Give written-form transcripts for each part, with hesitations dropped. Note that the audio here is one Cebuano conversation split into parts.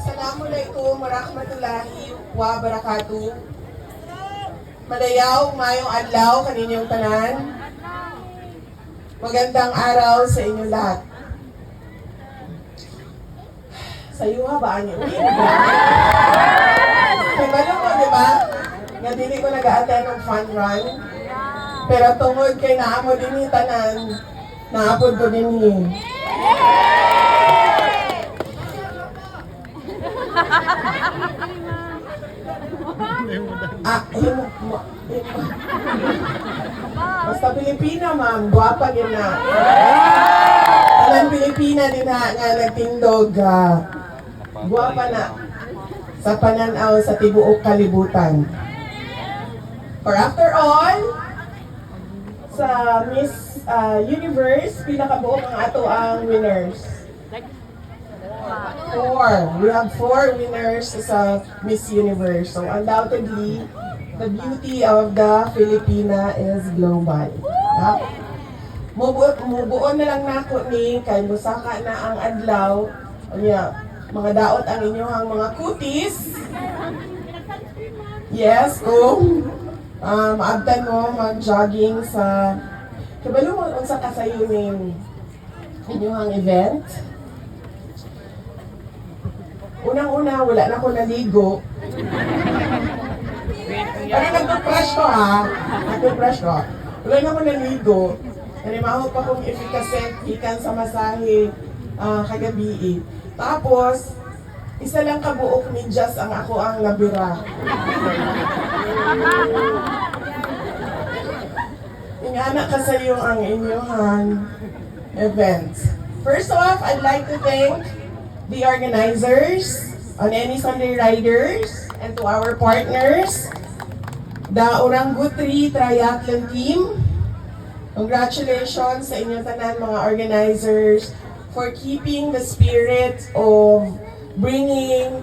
Assalamualaikum warahmatullahi wabarakatuh. Madayaw, maayong adlaw kaninyong tanan. Magandang araw sa inyong lahat. Sayuha ba ani? Uy, kabalo mo, di ba? Nga dili ko nag-a-attend ng fun run. Pero tungod kay naa mo dinhi tanan, naa pod ko dinhi. Ah, himo mo. Basta Pilipina, ma'am. Gwapa gyud na. Tanan Pilipina din ha, nga nagtindog. Gwapa na sa pananaw sa tibuok kalibutan. For after all, sa Miss Universe, pinakabuok ang ato ang winners. Four. We have four winners sa Miss Universe. So undoubtedly, the beauty of the Filipina is global. Yeah. Mubuon na lang nako ni kay musaka na ang adlaw. Unya, mga daot ang inyong mga kutis. Yes, kung maabtan mo mag-jogging sa, kabalo mo unsa kasayo ning inyong event. Unang-una, wala na ko naligo. Pero nag-toothbrush ko ha. Nag-toothbrush ko. Wala na ko naligo. Nanimaho pa kong Efficascent gikan sa masahe kagabi eh. Tapos, isa lang kabuok medyas ang ako ang nabira. Ingana kasayo ang inyong event. First off, I'd like to thank the organizers on any Sunday Riders and to our partners, the Orangutri Triathlon Team. Congratulations sa inyong tanan mga organizers for keeping the spirit of bringing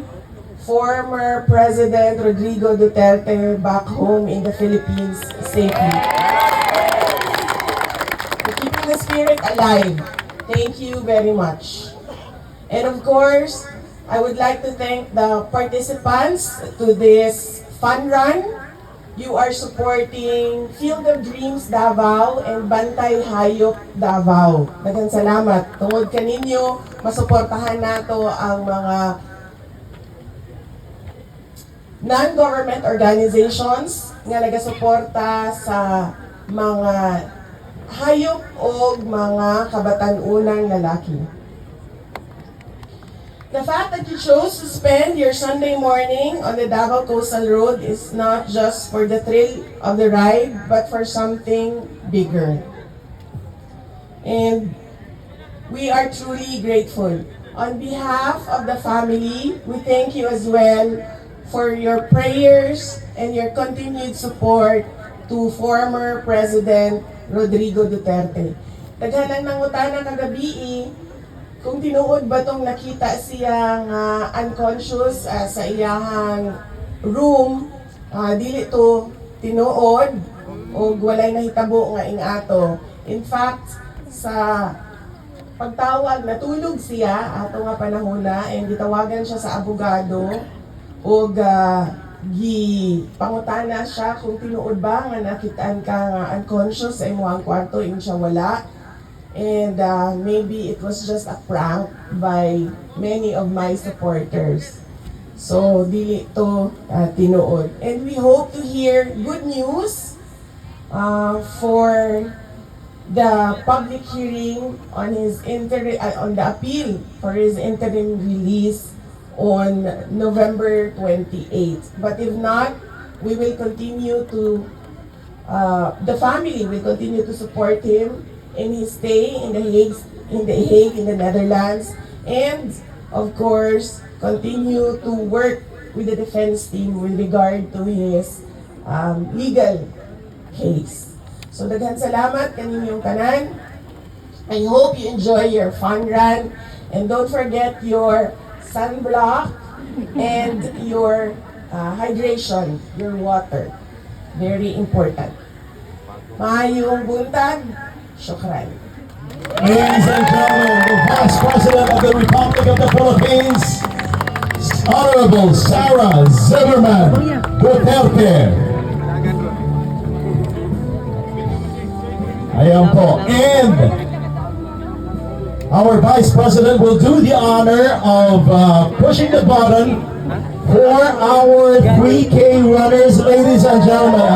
former President Rodrigo Duterte back home in the Philippines safely. For keeping the spirit alive. Thank you very much. And of course, I would like to thank the participants to this fun run. You are supporting Field of Dreams Davao and Bantay Hayop Davao. Daghang salamat. Tungod kaninyo, masuportahan nato ang mga non-government organizations nga nagasuporta sa mga hayop o mga kabatan-unang lalaki. The fact that you chose to spend your Sunday morning on the Davao Coastal Road is not just for the thrill of the ride, but for something bigger. And we are truly grateful. On behalf of the family, we thank you as well for your prayers and your continued support to former President Rodrigo Duterte. Daghan ang nangutana kagabi eh, kung tinuod ba tong nakita siya nga unconscious sa iyahang room, dili to tinuod o walay nahitabo nga ingato. In fact, sa pagtawag, natulog siya ato nga panahon na and gitawagan siya sa abogado ug gi pangutana siya kung tinuod ba nga nakitaan ka nga unconscious sa imong kwarto. Ingon siya, wala, and maybe it was just a prank by many of my supporters. So dili to tinuod, and we hope to hear good news for the public hearing on the appeal for his interim release on November 28. But if not, we will continue to the family will continue to support him in his stay in The Hague, in the Netherlands, and of course continue to work with the defense team with regard to his legal case. So daghan salamat kaninyong tanan. I hope you enjoy your fun run and don't forget your sunblock and your hydration, your water. Very important. Maayong buntag. Shukran. Ladies and gentlemen, the Vice President of the Republic of the Philippines, Honorable Sara Zimmerman Duterte. Ayan po. And our Vice President will do the honor of pushing the button for our 3K runners, ladies and gentlemen.